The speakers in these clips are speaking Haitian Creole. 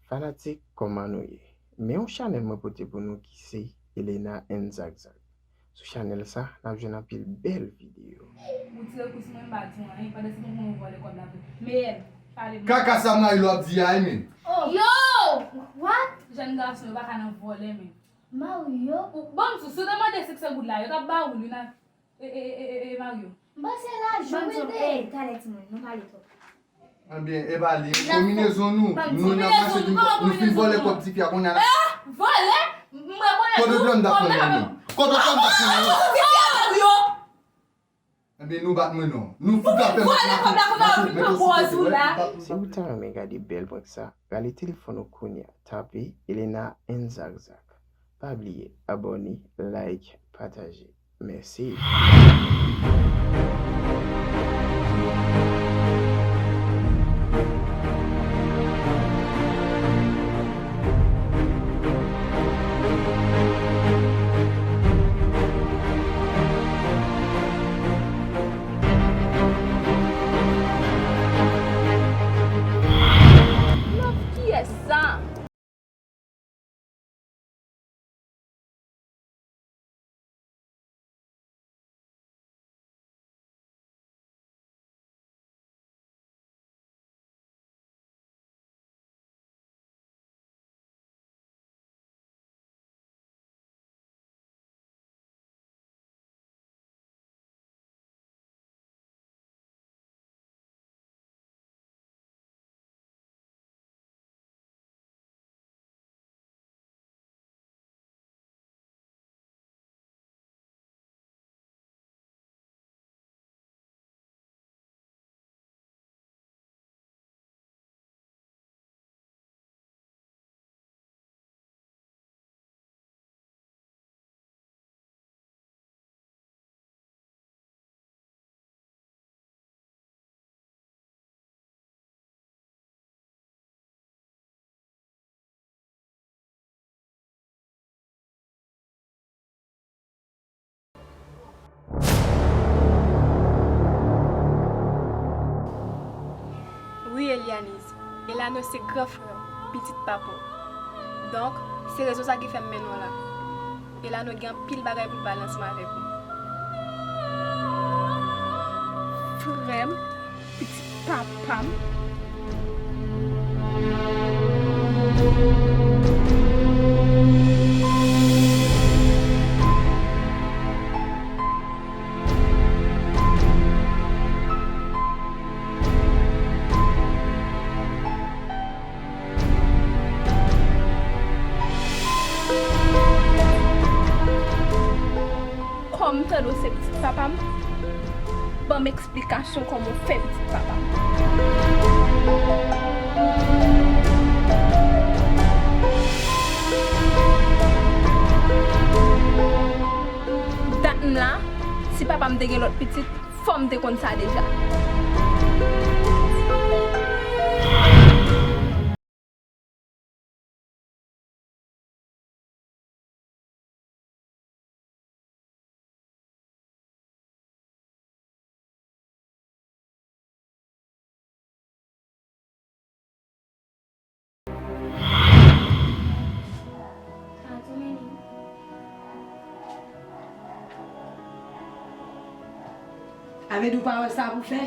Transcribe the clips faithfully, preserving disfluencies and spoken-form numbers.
Fanatik, kòman nou ye? Men yon chanèl mwen pote pou nou ki se Elena and Zakzak. Sou chanèl sa, n ap jwenn anpil bèl videyo. Ou tire kou sou mwen, m pa di w anyen, pandan se mwen ki vòlè kòb la tou. Meyèl, pale m. Kaka sa Marilou ap di a, wi, men. Yo! What? Jèn gason yo pa ka nan vòlè, men. Mario? Ou, ban m di w, si w te mande senk san goud la, yo t ap ba ou li nan, e, e, e, e, e, Mario. M panse lajan, wi, talè timoun, nou pale twòp. Ebyen, e pa li, konbinezon nou, nou nan mache, nou fin vòlè kòb tifi a, kounye a la. Vòlè? M rekonèt. Kote w pran m t ap pran non? Kote w pran m t ap pran non? Tifi a, Mario! Ebyen, nou bat mwen non. Nou fout la pèmèt nou vòlè kòb la, kounye a w vin pran pòz ou la. Si w ta renmen gade bèl prank sa, rale telefòn ou kounye a, tape Elena and Zakzak. Pa bliye abòne, like, pataje. Mèsi. Love, kiyès sa? Wi, Elianise. Elano se gran frè m, pitit papa w. Donk, se rezon sa ki fè m mennen w la. Elano gen anpil bagay pou l pale ansanm avèk ou. Frè m, pitit papa m. Kòm m tande w se pitit papa m, ban m eksplikasyon kòman w fè pitit papa m. Dat m la, si papa m te gen lòt pitit, fò m te konn sa deja. A vle di w pa wè sa pou fè?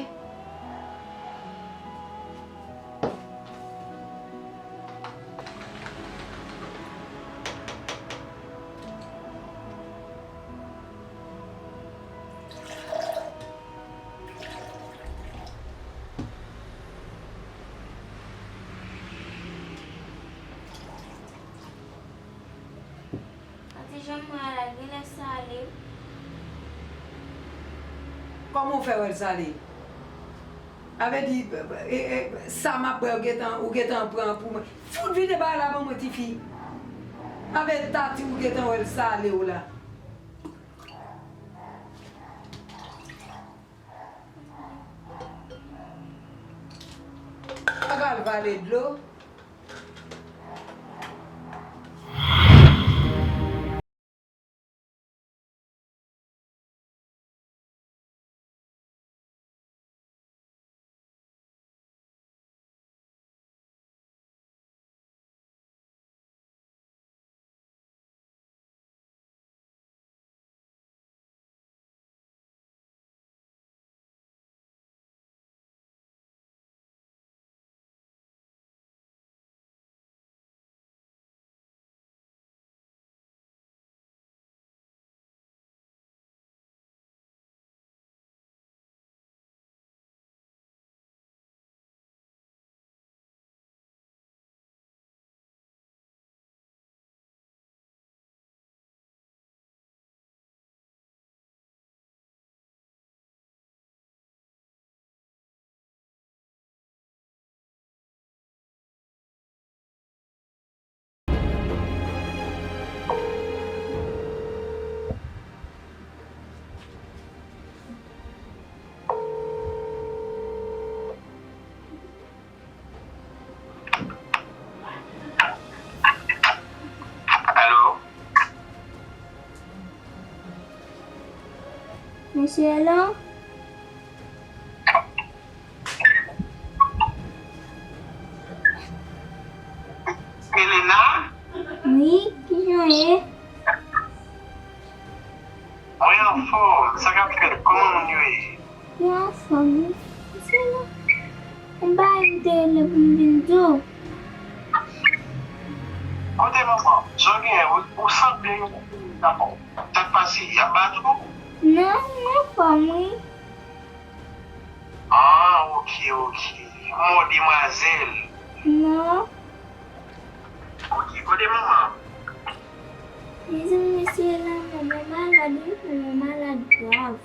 An ti janm mwen a la, genlè sale. Kòman w fè wè l sale? A vle di, e, e, sa m ap bwè, ou gentan, ou gentan pran pou mwen. Fout vide bagay la ban mwen, tifi. A vle di, tati, ou gentan wè l sale w la. Ak al vale dlo. Mesye la? Elena? Wi, kijan w ye? Mwen anfòm, sa k ap fèt? Kòman moun yo ye? Yo anfòm, wi. Mesye la, m pa rete rele pou m vin di w. Kote manman? Jan w genyen, ou, ou sanble yon moun ki dakò. Sa k pase, y ap bat ou? Non, m anfòm, wi. Ah, ok, ok. Mò demwazèl. Non. Ok, kote manman? Mezanmi, mesye la, manman malad, wi, manman malad grav.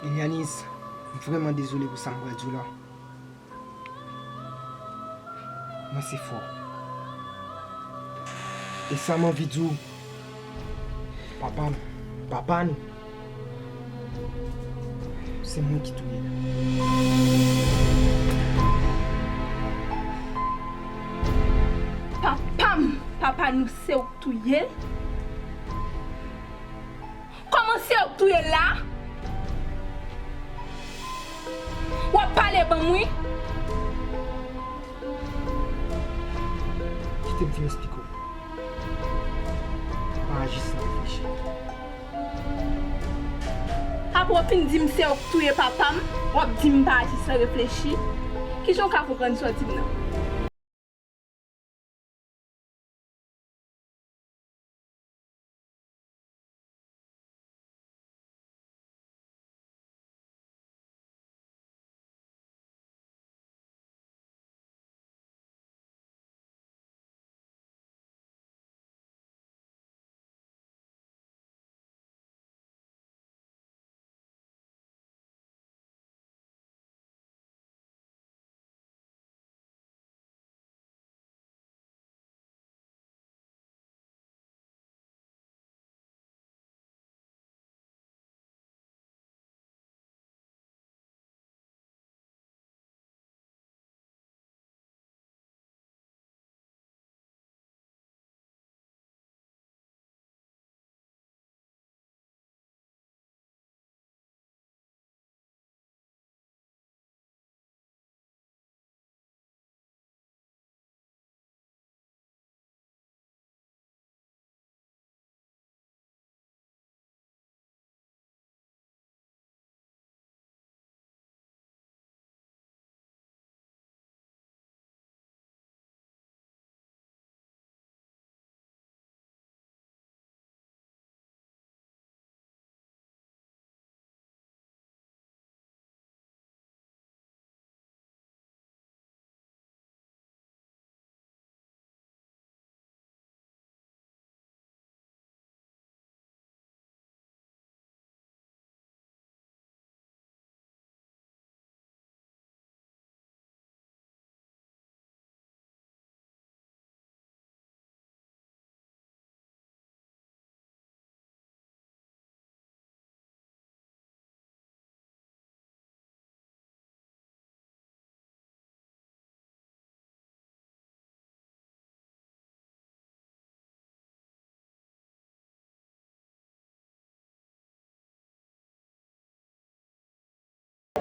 Elianis, m vrèman dezole pou sa m pral di w la. Mwen se fò. E sa m anvi di w, papa m, papa nou, se mwen ki touye l. Papa m, papa nou, se w k touye l? Kòman se w k touye l la? W ap pale ban m, wi. Kite m fin eksplike w. Pa aji san reflechi. Apre w fin di m se w k touye papa m, w ap di m pa aji san reflechi? Kijan w ka konprann sa w di m nan?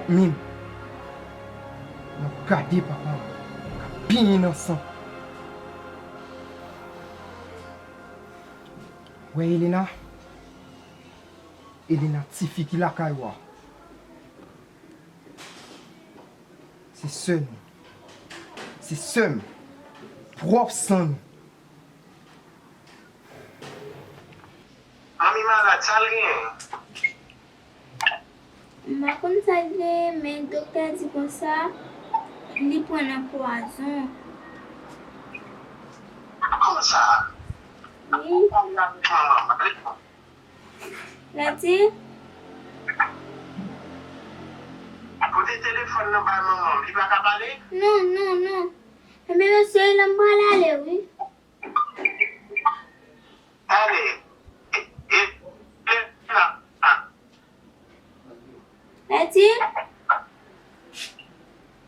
Min, n ap gade papa m k ap benyen nan san. Wè Elena? Elena, tifi ki lakay ou a. Se sè nou. Se sè m. Pwòp san nou. Manmi malad, sa l genyen? M pa konn sa l genyen, men doktè di konsa, li pran nan pwazon. Kòman sa? Wi. Ou pale avèk manman m. Lè di? Pote telefòn nan bay manman m, li pa ka pale? Non, non, non. Ebyen, mesye, lè m pral ale, wi. Ale. E, e, e, la. Lè di?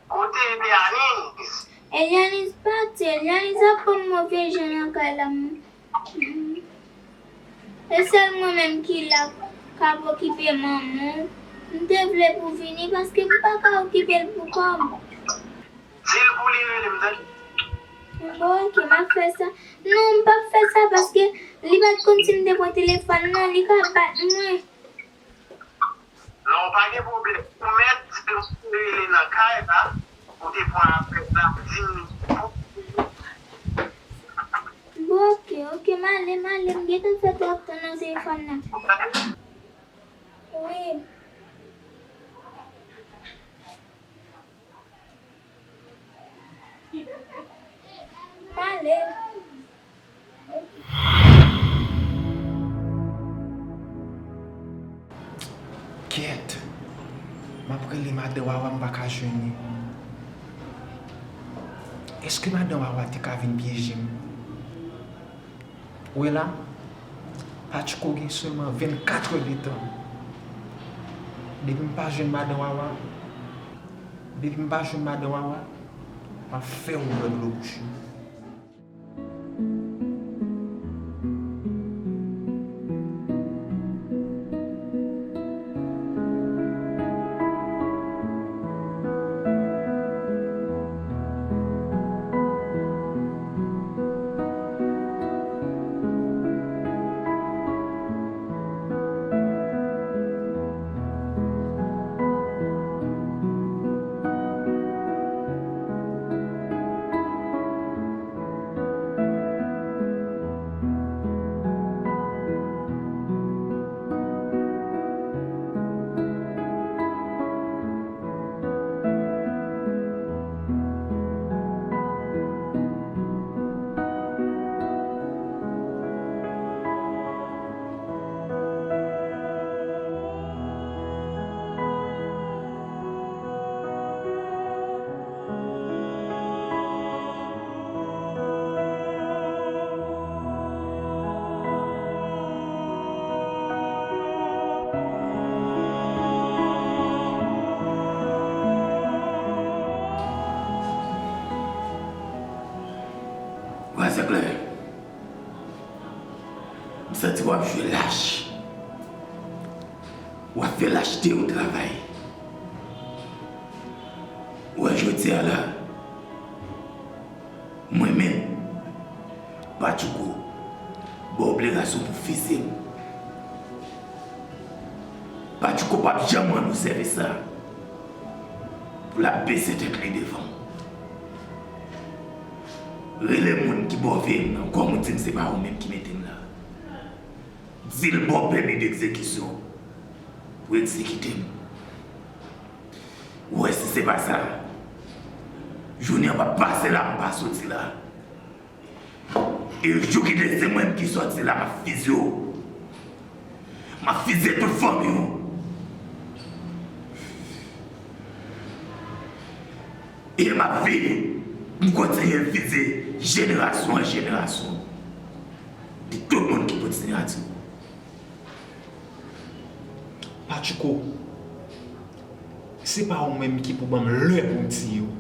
Kote Elianis? Elianis pati. Jan Lisa pran m move jan nan kay la. Mm. E sèl mwen menm ki la k ap okipe manman w. M te vle pou w vini paske m pa ka okipe l pou kò m. Di l pou li rele m, tande. Bon, oke, m ap fè sa. Non, m p ap fè sa paske li pa t konn si m te pran telefòn nan, li ka bat mwen. Non, pa gen pwoblèm. Ou mèt di l pou li rele nan kay la, ou te pran apèl la, di m. Bon, oke, oke, m ale, m ale, m gentan fè twòp tan nan telefòn nan. Wi. M ale. Kèt! M ap rele madan Wawa, m pa ka jwenn li. Èske madan Wawa te ka vin pyeje m? Wè la, Patchouko gen sèlman vennkatrè de tan. Depi m pa jwenn madan Wawa, depi m pa jwenn madan Wawa, m ap fè w bwè dlo bouch ou. Wè, se klè. M santi w ap jwe lach. W ap fè lachte w travay. Wè, jodi a la, mwen menm, Patchouko, ba w obligasyon pou fizye m. Patchouko p ap janm rann ou sèvis la pou l ap bese tèt li devan w. Rele moun ki ba w veye m nan, kòm ou di m se pa ou menm ki mete m la. Di l ba w pèmi degzekisyon pou egzekite m. Ou wè, si se pa sa, jounen an p ap pase la m pa soti la. E jou ki te se mwen ki sòti la, m ap fizye w. M ap fizye tout fanmi w. E m ap viv, m kontinye fizye jenerasyon an jenerasyon. Di tout moun ki kontinye atire w. Patchouko, se pa ou menm ki pou ban m lè pou m tiye w.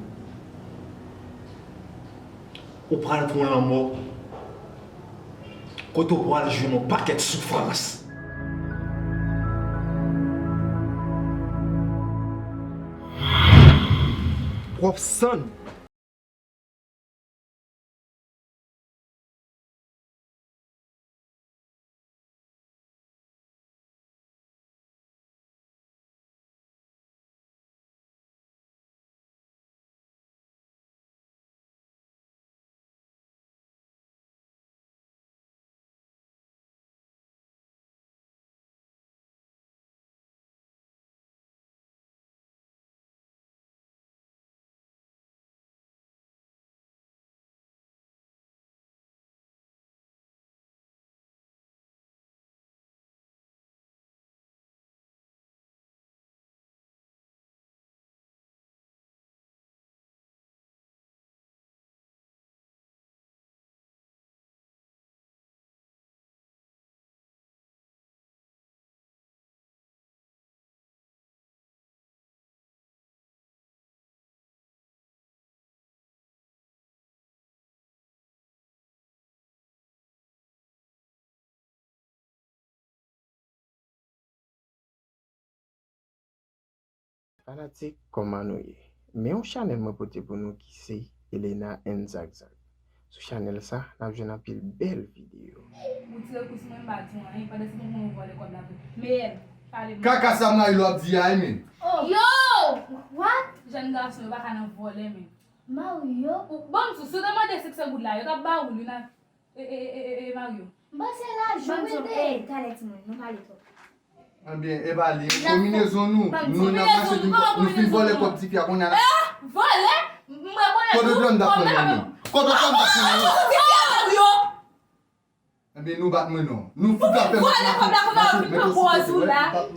Ou pral pran lanmò kote w pral jwenn yon pakèt soufrans. Pwòp san n. Fanatik, kòman nou ye? Men yon chanèl mwen pote pou nou ki se Elena and Zagzag. Sou chanèl sa, n ap jwenn anpil bèl videyo. Ou tire kou sou mwen, m pa di w anyen, pandan se mwen ki vòlè kòb la vre. Men, pale m. Kaka sa Marilou ap di a, men. Yo! What? Jèn gason yo pa ka nan vòlè, men. Mario? Ou, bon, si w te mande senk san goud la, yo t ap ba ou li nan, e, e, e, e, e, Mario. M panse lajan, wi, te. Talè timoun, nou pale twòp. Ebyen, e pa li, konbinezon nou, nou nan mache, nou fin vòlè kòb tifi a kounye a la. Vòlè? M rekonèt. Kote w t ap fè nan nou? Kote w t ap fè nan nou? Ebyen, nou bat mwen non. Nou fout ap fè mache, mache, mache sou kote, wè.